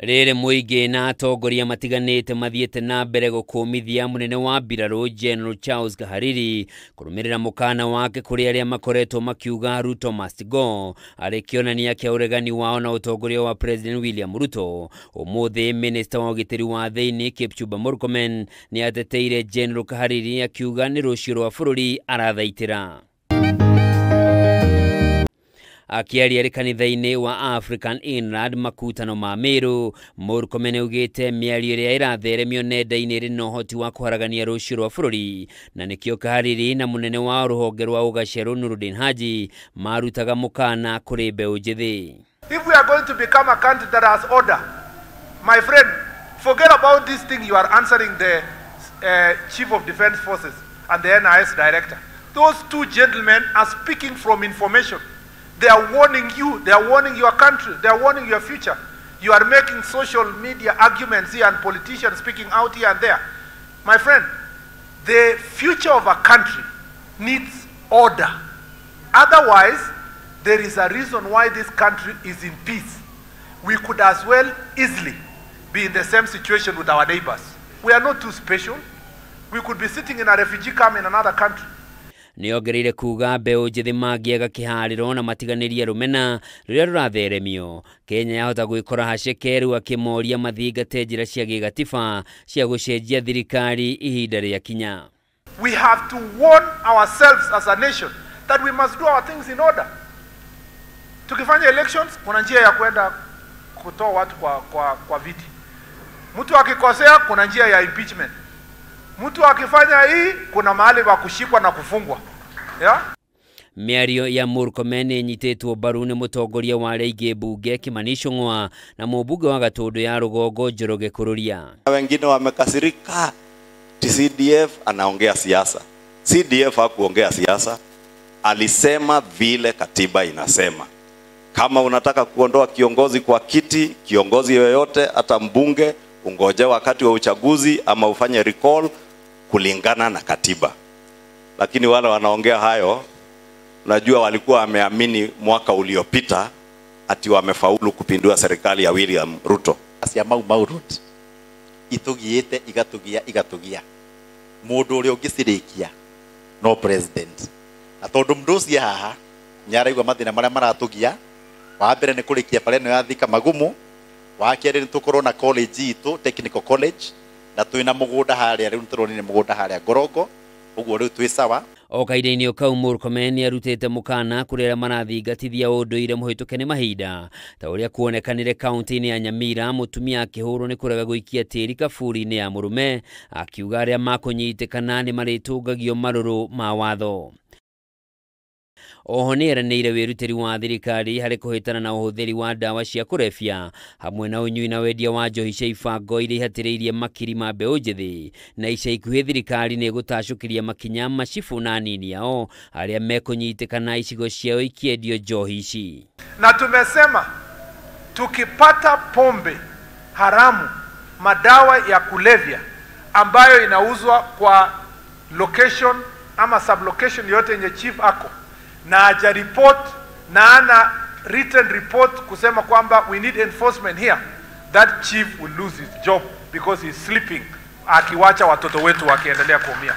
Rĩrĩ mũingĩ na atongoria matiganĩte mathiĩte na mbere gũkũmithia mũnene wa mbirarũ General Charles Kahariri kũrũmĩrĩra mũkana wake kũrĩ arĩa makoretwo makiuga Ruto must go arĩ kĩonania kĩa ũregani wao na ũtongoria wa President William Ruto. Ũmũthĩ Minister wa ũgitĩri wa thĩinĩ Kipchumba Murkomen nĩ ateteire General Kahariri akiuga nĩ rũciũ rwa bũrũri arathaitĩra. Akiaria arĩ kanitha-inĩ wa African Inland makutano ma Meru, Murkomen augĩte mĩario ĩrĩa ĩratheremio nenda-inĩ ĩrĩ na ũhoti wa kũharagania rũciũ rwa bũrũri na nĩkĩo Kahariri na mũnene wa rũhonge rwa ũgacerũ Nurudin Haji marutaga mũkana kũrĩ mbeũ njĩthĩ. If we are going to become a country that has order, my friend, forget about this thing you are answering the Chief of Defense Forces and the NIS director. Those two gentlemen are speaking from information. They are warning you, they are warning your country, they are warning your future. You are making social media arguments here and politicians speaking out here and there. My friend, the future of a country needs order. Otherwise, there is a reason why this country is in peace. We could as well easily be in the same situation with our neighbors. We are not too special. We could be sitting in a refugee camp in another country. Nĩongereire kuga mbeũ njĩthĩ mangĩaga kĩharĩro na matiganĩrie rũmena rũrĩa rũratheremio Kenya yahota gwĩkora hacekeru akĩmoria mathingate njĩra cia gĩgatiba cia gũcenjia thirikari ihinda rĩa kinya. We have to warn ourselves as a nation that we must do our things in order. Tukifanya elections, kuna njia ya kwenda kutoa watu kwa viti. Mtu akikosea, kuna njia ya impeachment. Mtu akifanya hii, kuna mahali pa kushikwa na kufungwa. Yeah? Mĩario ya Murkomen ĩnyitĩtwo mbaru nĩ mũtongoria wa arĩa aingĩ mbunge Kimani Ichung'wa na mũmbunge wa Gatũndũ ya Rũgongo Njoroge Kururia. Wengine wamekasirika CDF anaongea siasa. CDF hakuongea siasa, alisema vile katiba inasema. Kama unataka kuondoa kiongozi kwa kiti, kiongozi yoyote hata mbunge, ungoje wakati wa uchaguzi ama ufanye recall kulingana na katiba. Lakini wale wanaongea hayo, unajua walikuwa wameamini mwaka uliopita ati wamefaulu kupindua serikali ya William Ruto. Acia Mau Mau Road itugiite igatugia igatugia mundu uria ungicirikia no president, na tondu mundu ucio haha niaraigua mathina maria maratugia. Wa mbere ni kurikia bara ino ya Thika Magumu, wa keri ni tukorwo na college itu technical college, na twina mugunda haria riu turonire mugunda haria Ngorongo, uguo riu twi sawa. O kahinda-inĩ o kau Murkomen nĩarutĩte mũkana kũrĩ arĩa marathingatithia ũndũire mũhĩtũke nĩ mahinda ta ũrĩa kuonekanire kaunti-inĩ ya Nyamira mũtumia akĩhũrwo nĩ kũrega gũikia tĩri kaburi-inĩ ya mũrũme, akiuga arĩa makũnyitĩkana nĩ marĩtũngagio marũrũ ma watho. Oho nĩeranĩire wĩrutĩri wa thirikari harĩ kũhĩtana na ũhũthĩri wa ndawa cia kũrebia hamwe na ũnyui na wendia wa njohi cia ibango iria ihatĩrĩirie makiri ma mbeũ njĩthĩ, na ica ikuhĩ thirikari nĩ ĩgũtacũkĩria makinya macibũ na anini ao arĩa mekũnyitĩkana icigo ciao ikiendio njohi ici. Na tumesema tukipata pombe haramu, madawa ya kulevya ambayo inauzwa kwa location ama sublocation yote yenye chief ako na haja report na ana written report kusema kwamba we need enforcement here, that chief will lose his job because he's sleeping, akiwacha watoto wetu wakiendelea kuumia.